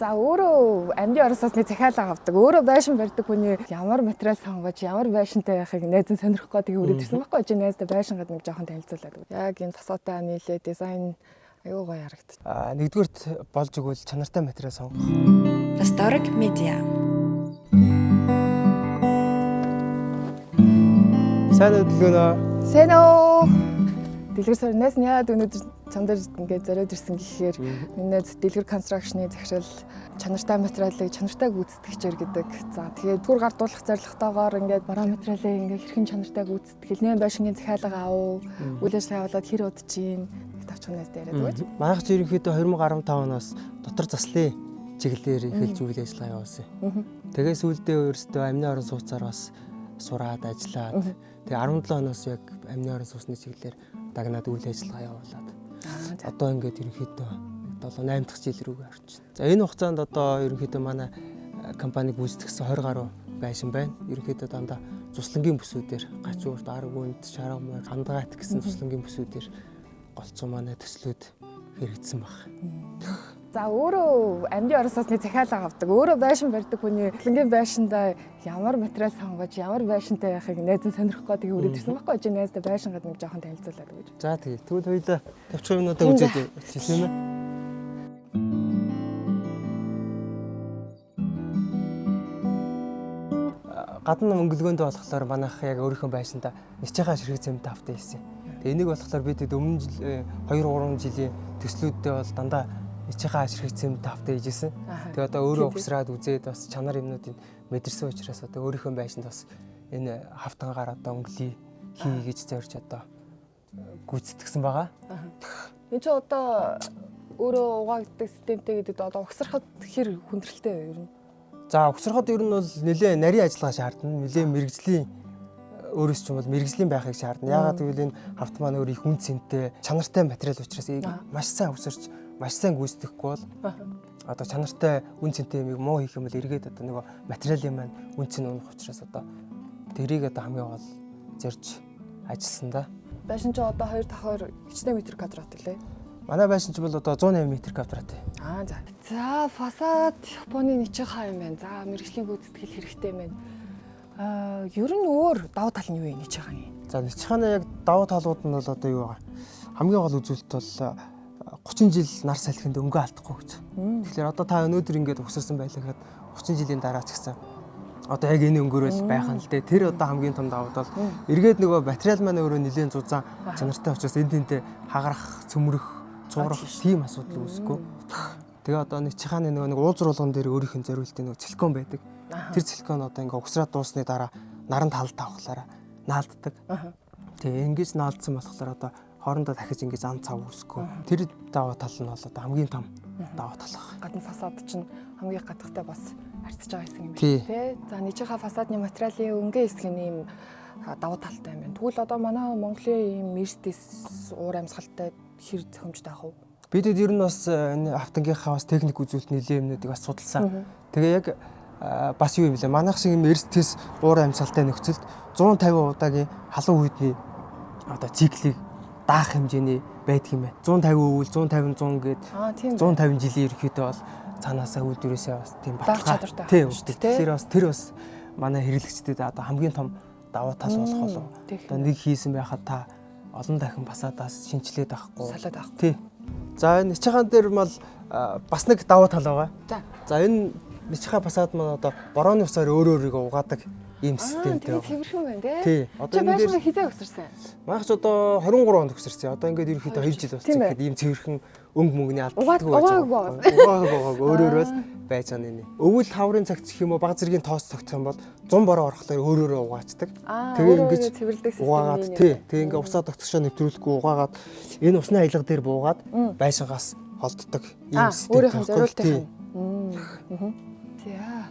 За, өөрөө амьдын орон сууцны захиалга авдаг. Өөрөө байшин барьдаг хүний ямар материал сонгож, ямар байшинтай байхыг найз нь сонирхох гээд тэгээ үрээд ирсэн байхгүй. Чи найздаа байшин гад нэг жоохон танилцуулаад. Яг энэ фасадтай нийлээ дизайн аюу гоё харагдчих. Нэгдүгээрт болж өгвөл чанартай материал сонгох. Rastorg Media. Сайн уу, Дэлгөнөө? Сайн уу? Дэлгэр сар найз нь яагаад өнөөдөр чам дээр ингээд зориод ирсэн гэхээр миний найз Дэлгэр Construction-ы захирал, чанартай материалыг чанартай гүйцэтгэгчээр гэдэг. За, тэгээд түр гардуулах зорилготойгоор ингээд бараа материалыг ингээд хэрхэн чанартай гүйцэтгэл, нэ байшингийн захиалга ав, үйл ажиллагаа явуулаад хэр удаж чинь нэг тавчхан найз дээр яриад өгөөч. Манайх ч ерөнхийдөө 2015 оноос дотор заслын чиглэлээр эхэлж үйл ажиллагаа явуулсан. Тэгээ сүүлдээ өөрсдөө амны орон сууцаар бас сураад ажиллаад, тэгээ 17 оноос яг амны орон сууцны чиглэлээр дагнаад үйл ажиллагаа явуулаад одоо ингээд ерөнхийдөө 7 8 дахь жил рүүгээ орчихно. За, энэ хугацаанд одоо ерөнхийдөө манай компани гүйцэтгэсэн 20 гаруй байшин байна. Ерөнхийдөө дандаа цуслангийн бүсүүдээр Гачуурт, Аргүнд, Шаргамор, Хандгаат гэсэн цуслангийн бүсүүдээр голцоо манай төслүүд хэрэгжсэн баг. За, өөрөө амьдын орон сууцны захиалга авдаг. Өөрөө байшин барьдаг хүний цуслангийн байшиндаа ямар материал сонгож, ямар байшинтай байхыг найз нь сонирхох гээд тэгээ үрээд ирсэн байхгүй. Чи найздаа байшин гад нэг жоохон танилцуулаад өгөөч. За, тэгээ тэгвэл хоёулаа тавчих юмнуудаа үзээд хэлсэн юм ээ. Гадна өнгөлгөөндөө болохоор манайх яг өөрийнхөө байшинда ничээхаа ширхэг цемент автай хийсэн. Тэгээ энийг болохоор бид өмнө жил 2 3 жилийн төслүүддээ бол дандаа ничээхаа ширхэг цемент автай хийжсэн. Тэгээ одоо өөрөө угсраад үзээд бас чанар юмнуудыг мэдэрсэн учраас одоо өөрийнхөө байшинд бас энэ хавтангаар одоо өнгөлөе хий гэж зорж одоо гүйцэтгэсэн байгаа. Энд чи одоо өөрөө угаагддаг системтэй гэдэг, одоо угсрахад хэр хүндрэлтэй вэ ер нь? За, угсрахад ер нь бол нэлээ нарийн ажиллагаа шаардна. Нэлээ мэрэгжлийн өөрөөс ч юм бол мэрэгжлийн байхыг шаардна. Яагаад гэвэл энэ хавт маань өөр их үн цэнтэй, чанартай материал учраас маш сайн угсарч, маш сайн гүйцэтгэхгүй бол одоо чанартай үн цэнтэй юмыг муу хийх юм бол эргээд одоо нөгөө материалын маань үн цэн унах учраас одоо тэрийг одоо хамгийн гол зорж ажилласан да. Байшин чи одоо 2 давхар хичнээн метр квадрат лээ? Манай байшин ч бол одоо 180 метр квадрат. Аа, за. За, фасад Японы ничээхаа юм байна. За, мэрэгжлийн гүйцэтгэл хэрэгтэй юм байна. Аа, ер нь өөр давуу тал нь юу юм ничээхаа юм? За, ничхааны яг давуу талууд нь бол одоо юу байгаа? Хамгийн гол үзүүлэлт бол 30 жил нар салхинд өнгө алдахгүй гэж. Тэгэхээр одоо та өнөөдөр ингээд угсарсан байлаа гэхэд 30 жилийн дараа ч гэсэн одоо яг энэ өнгөрөөл байх нь л дээ. Тэр одоо хамгийн том давуу тал. Эргээд нөгөө материал маань өөрөө нэлээд зузаан чанартай учраас энэ тэнтэй хагарах, цөмрөх, цуурах тийм асуудал үүсэхгүй. Тэгээ одоо ничхааны нөгөө нэг уулзруулган дээр өөрийнх нь зориултын нөгөө силикон байдаг. Тэр силикон одоо ингээд угсраад дуусны дараа наран талд тавхлаараа наалддаг. Тэгээ ингэж наалдсан болохоор одоо хоорондоо дахиж ингэж ан цав үүсэхгүй. Тэр давуу тал нь бол одоо хамгийн том давуу тал байна. Гадна фасад чинь хамгийн гадахтай бас харьцаж байгаа хэсэг юм байна Тий. тий. За, ничээхаа фасадны материалын өнгө хэсэг нь ийм давуу талтай юм байна. Тэгвэл одоо манай Монголын ийм мерстэс уур амьсгалтай хэр зохимжтой ах вэ? Бидэд ер нь бас энэ автангийнхаа бас техник үзүүлэлт нэлээ юмнуудыг бас судалсан. Тэгээ яг бас юу юм бэлээ? Манайх шиг юм эрстэс уур амьсгалтай нөхцөлд 150 удаагийн халуун үедний одоо циклийг даах хэмжээний байдаг юм байна. 150 өвөл, 150 100 гээд Аа, тийм байна. 150 жилийн ерөнхийдөө бол цаанаасаа үйлдвэрээсээ бас тийм Даах баталгаа чадвартай тийм байх шүү дээ. Тэгэхээр бас тэр бас манай хэрэглэгчдэд одоо хамгийн том давуу тал болох болов. Тийх. Одоо нэг хийсэн байхад та олон дахин басаадаас шинчлээд авахгүй. Салаад авахгүй. Тий. За, энэ ничхаан дээр мал бас нэг давуу тал байгаа. За. За, энэ ничхаа басаад маань одоо борооны усаар өөрөө өөрийгөө угаадаг ийм системтэй Аа, байгаа. тэгээ цэвэрхэн байна тий. Тий. Одоо Чи энэ дээр байшин хизээ өсөрсөн? манайх ч одоо 23 онд төгсөрсөн. Одоо ингээд ерөнхийдөө 2 жил болсон Тийм ээ. гэхэд ийм цэвэрхэн өнгө мөнгөний Угаад- алддаггүй байж угаагүй байгаа. Угаагүй байгааг өөрөөрөө л байж байгаа нэ. Өвөл хаврын цагт гэх юм уу баг зэргийн тоос цогтох юм бол 100 бороо орохлоор өөрөөрөө угаачдаг. Аа, Тэгээ өөрөө ингэж өөрийгөө цэвэрлдэг систем угаагаад юм тий. байна. Тэгээ ингээ усаа тогтгошоо нэвтрүүлэхгүй угаагаад энэ усны аялга дээр буугаад байшингаас холддог ийм Аа, системтэй өөрийнх нь байхгүй. зориултын. Тий. За.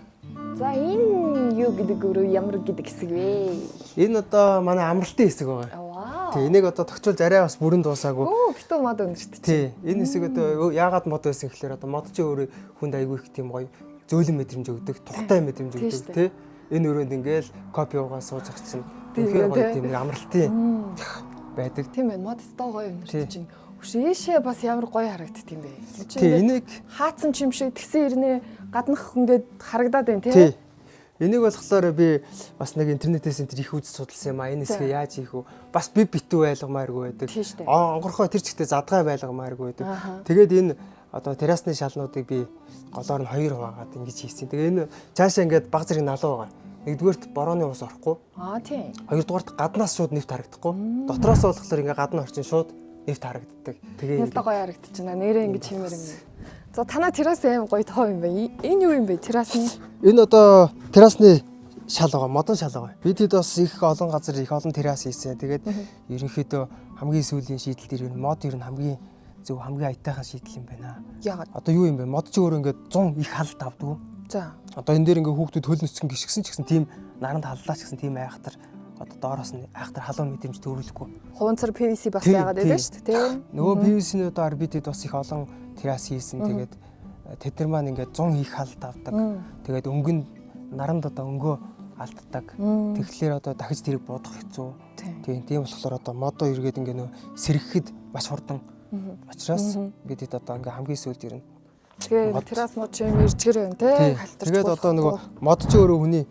За, энэ юу гэдэг өөрөө ямар гэдэг хэсэг вэ? Энэ одоо манай амралтын хэсэг байгаа. Вау. Тий, энийг одоо тохицуул арай бас бүрэн дуусаагүй. Өө, битүү мод өндөрт. Тий, энэ хэсэг одоо яагаад мод байсан гэхлээр одоо мод чи өөрөө хүнд айгүй их тийм гоё зөөлөн мэдрэмж өгдөг, тухтай мэдрэмж Тийм өгдөг шүү дээ. тий. Энэ өрөөнд ингээл кофе уугаа сууж ах чинь Тийм үнэхээр ээ, гоё тий. тийм нэг амралтын байдаг. Тийм байна. Мод өстой гоё Тий. өндөрт чинь. Хөш ийшээ бас ямар гоё харагддаг юм бэ? Чи Тий, ингээд энийг хаацсан чим шиг тэгсэн ирнэ гаднах ингээд харагдаад байна тий. тий. Энийг болохоор би бас нэг интернетээс энэ төр их үзэж судалсан юм а. Энэ хэсгээ яаж хийх вэ? Бас би битүү байлгамааргүй байдаг. Тий штэ. Онгорхой тэр чигтээ задгай байлгамааргүй байдаг. Аха. Тэгээд энэ одоо террасны шалнуудыг би голоор нь хоёр хуваагаад ингэж хийсэн. Тэгээ энэ цаашаа ингээд баг зэрэг налуу байгаа. Нэгдүгээрт борооны ус орохгүй. Аа тий. Хоёрдугаарт гаднаас шууд нэвт харагдахгүй. Дотроос болохоор ингээ гадна орчин шууд нэвт харагддаг. Тэгээ Яста гоё харагдчихна. Нэрээ ингэж хиймээр юм. За танаа террас аим гоё тоо юм байна. Энэ юу юм бэ? Террасны Энэ одоо террасны шал байгаа, модон шал байгаа. Бид хэд бас их олон газар их олон террас хийсэн. Тэгээд ерөнхийдөө хамгийн сүүлийн шийдэл дээр энэ мод ер нь хамгийн зөв хамгийн аятайхан шийдэл юм байна. яагаад? Одоо юу юм бэ? Мод чи өөрөө ингээд 100 их хал тавдгүй. За. Одоо энэ дээр ингээд хүүхдүүд хөл нүцгэн гიშгсэн ч гэсэн тийм наранд халлаа ч гэсэн тийм айхтар одоо доороос нь айхтар халуун мэдрэмж төрүүлэхгүй. Хуванцар PVC бас Тий, яагаад тий. байдаг шүү дээ, тий. Нөгөө PVC-ний одоо арбитэд бас их олон террас хийсэн. Тэгээд тэд нар маань ингээд 100 их хал тавдаг. Тэгээд өнгөн наранд одоо өнгөө алддаг. Тэгэхээр одоо дахиж тэрийг будах хэцүү. Тий. Тийм тийм болохоор одоо модоо эргээд ингээ нөө сэргэхэд маш хурдан. Учраас ингээд хэд одоо ингээ хамгийн сүүлд ирнэ. Тэгээ Мод. террас мод чим иржгэр байна тий. Халтарч Тэгээд одоо нөгөө мод чи өөрөө хүний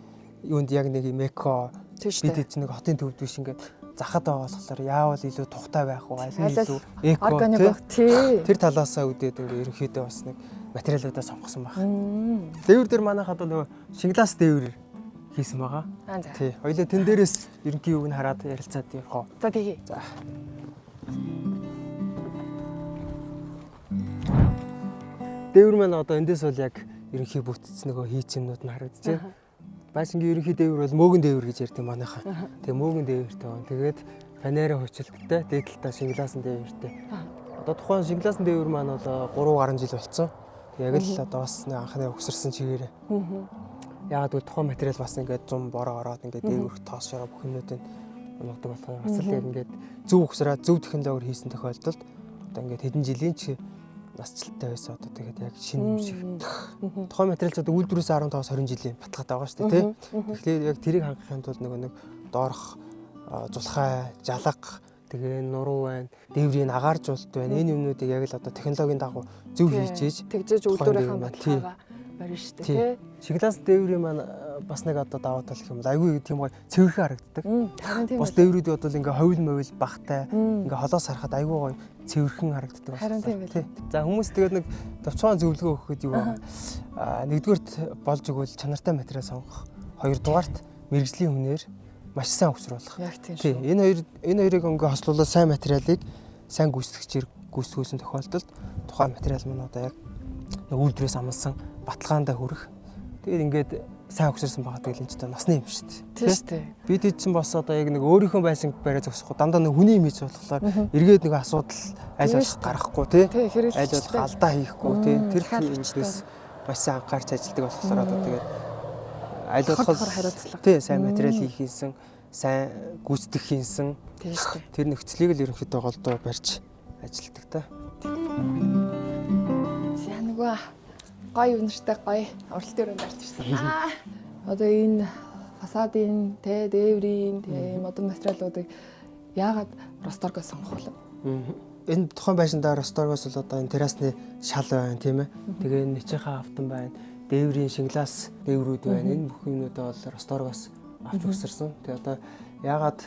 юунд яг нэг юм эко тий шүү бид дээ. хэд чинь нэг хотын төвд биш ингээд захад байгаа болохоор яавал илүү тухтай байх вэ? Аль нь Аль илүү эко Органик тий? байх тий. Тэр талаасаа үдээд ингээ ерөнхийдөө бас нэг материалуудаа сонгосон баг. Мм. Дээвэр дээр манайхад бол нөгөө шинглаас дээвэр хийсэн байгаа. Аа за. Тий. Хоёлаа тэн дээрээс ерөнхий юуг нь хараад ярилцаад явах уу. За тэгье. За. Дээвэр маань одоо эндээс бол яг ерөнхий бүтц нөгөө хийц юмнууд нь харагдаж байна. Байшингийн ерөнхий дээвэр бол мөөгөн дээвэр гэж ярьдаг манайхаа. Тэгээ мөөгөн дээвэртэй байна. Тэгээд фанерын хувьчлалттай, дээд талдаа шинглаасан дээвэртэй. Одоо тухайн шинглаасан дээвэр маань бол 3 гаруй жил болцсон. Яг л одоо бас нэг анхны угсарсан чигээрээ. Яагаад гэвэл тухайн материал бас ингээд 100 бороо ороод ингээд дээвэрх тоос шороо бүх юмнуудыг унгадаг болохоор бас л яг ингээд зөв угсраад зөв технологиор хийсэн тохиолдолд одоо ингээд хэдэн жилийн ч насжилттай байсан одоо тэгээд яг шинэ юм шиг. Тухайн материал ч одоо үйлдвэрээс 15-аас 20 жилийн баталгаатай байгаа шүү дээ тий. Тэгэхээр яг тэрийг хангахын тулд нөгөө нэг доорх зулхай, жалга тэгээ нуруу байна, дээврийн агааржуулалт байна. Энэ юмнуудыг яг л одоо технологийн дагуу зөв хийжээж тэгжээж тухайн үйлдвэрийнхаа дээвэр маань, тий. баталгаагаа барина шүү дээ Тий. тий. Шиглаас дээврийн маань бас нэг одоо даваа тал гэх юм бол айгүй тийм гоё цэвэрхэн харагддаг. Харин тийм Бус үү. дээврүүдийн бодвол ингээ ховил мовил багтай Мм. ингээ холоос харахад айгүй гоё цэвэрхэн харагддаг. Харин тийм Тий. За хүмүүс тэгээд нэг товчхон зөвлөгөө өгөхөд юу вэ? Аа нэгдүгээрт болж өгвөл чанартай материал сонгох. Хоёрдугаарт мэрэгжлийн хүнээр маш сайн угсруулах. Яг тийм Тий. шүү. Энэ хоёрыг ингээ хослуулаад сайн материалыг сайн гүйцэтгэгчээр гүйцэтгүүлсэн тохиолдолд тухайн материал маань одоо яг нэг үйлдвэрээс амлсан баталгаандаа хүрэх. Тэгээд ингээд сайн угсарсан байгаа тэгэл энэ ч одоо насны юм шүү дээ. Тийм шүү дээ. Бид хэд чинь бас одоо яг нэг өөрийнхөө байшинг бариа зогсохгүй дандаа нэг хүний юм хийж болохоор эргээд нэг асуудал аль Тийм болох шүү дээ. гаргахгүй тий. Тий, Аль болох хэрэглэгчтэй. алдаа хийхгүй тий. Тэр захиалагчтай. зүйлээс маш сайн анхаарч ажилладаг болохоор одоо тэгээд аль Давхар болох давхар хариуцлага. тий сайн материал хийх хийсэн, сайн гүйцэтгэх хийсэн Тийм шүү дээ. тэр нөхцөлийг л ерөнхийдөө голдуу барьж ажилладаг та. За нөгөө гоё үнэртэй гоё уралдын өрөөнд орж ирсэн. Аа. Одоо энэ фасадын тэ дээврийн тэ модон материалуудыг яагаад Росторгоо сонгох вэ? Энэ тухайн байшиндаа Росторгоос бол одоо энэ террасны шал байна тийм ээ. Тэгээ энэ нэчийнхаа автан байна. Дээврийн шинглаас дээврүүд байна. Энэ бүх юмнуудаа бол Росторгоос авч өгсөрсөн. Тэгээ одоо яагаад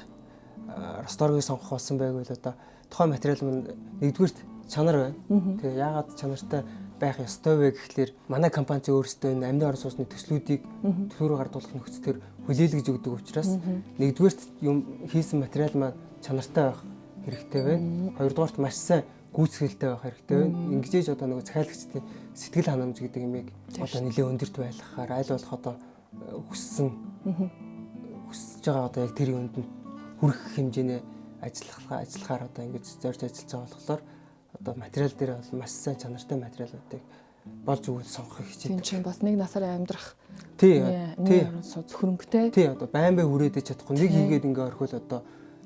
Росторгийг сонгох болсон бэ гэвэл одоо тухайн материал мань нэгдүгüрт чанар байна. Тэгээ яагаад чанартай байх ёстой вэ гэхлээр манай компани чи өөрсдөө энэ амьд орон сууцны төслүүдийг төлөөрөө гардуулах нөхцөлөөр хүлээлгэж өгдөг учраас нэгдүгüрт юм хийсэн материал маань чанартай байх хэрэгтэй байна. Хоёрдугаарт маш сайн гүйцэтгэлтэй байх хэрэгтэй байна. Ингэжээж одоо нөгөө захиалагчдын сэтгэл ханамж гэдэг юмыг одоо нэлээд өндөрт байлгахаар аль болох одоо хүссэн хүсэж байгаа одоо яг тэр юмд нь хүрэх хэмжээний ажиллахаар одоо ингэж зорж ажиллаж байгаа болохоор одоо материал дээр бол маш сайн чанартай материалуудыг болж өгвөл сонгохыг Тийм хичээдэг. чинь бас нэг насаар амьдрах Тий, тий тий. орон сууц хөрөнгөтэй. Тий, одоо байн бай хүрээд чадахгүй нэг Тий. хийгээд ингээ орхиул одоо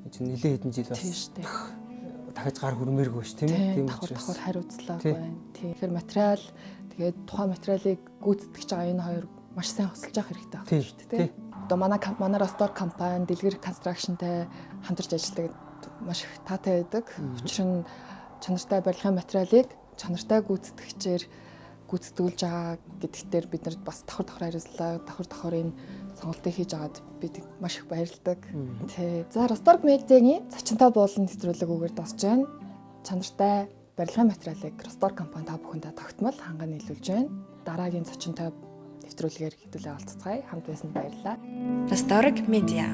энэ чинь нэлээд хэдэн жил бас Тийм шүү дээ. дахиж гар хүрмээргүй ш тийм ээ. Тийм Тийм давхар учраас давхар хариуцлага Тий. байна. Тийм. Тэгэхээр материал тэгээд тухайн материалыг гүйцэтгэж байгаа энэ хоёр маш сайн хосолж явах хэрэгтэй байна Тий, шүү дээ. тий. Одоо манай Ростор компани Дэлгэр констракшнтай хамтарч ажилладаг маш их таатай байдаг. Учир нь Чанартай барилгын материалыг чанартай гүйцэтгэгчээр гүйцэтгүүлж байгаа гэдэгтэр бид нар бас давхар давхар хариуцлага, давхар давхар энэ сонголтыг хийж байгаад бид маш их баярладаг. Тий. За, Росторг медиагийн зочинтой буулан нэвтрүүлэг үгээр дуусж байна. Чанартай барилгын материалыг Росторг компани та бүхэндээ тогтмол ханган нийлүүлж байна. Дараагийн зочинтой нэвтрүүлгээр хэдүүлээ олцгаая. Хамт байсанд баярлалаа. Rastorg Media.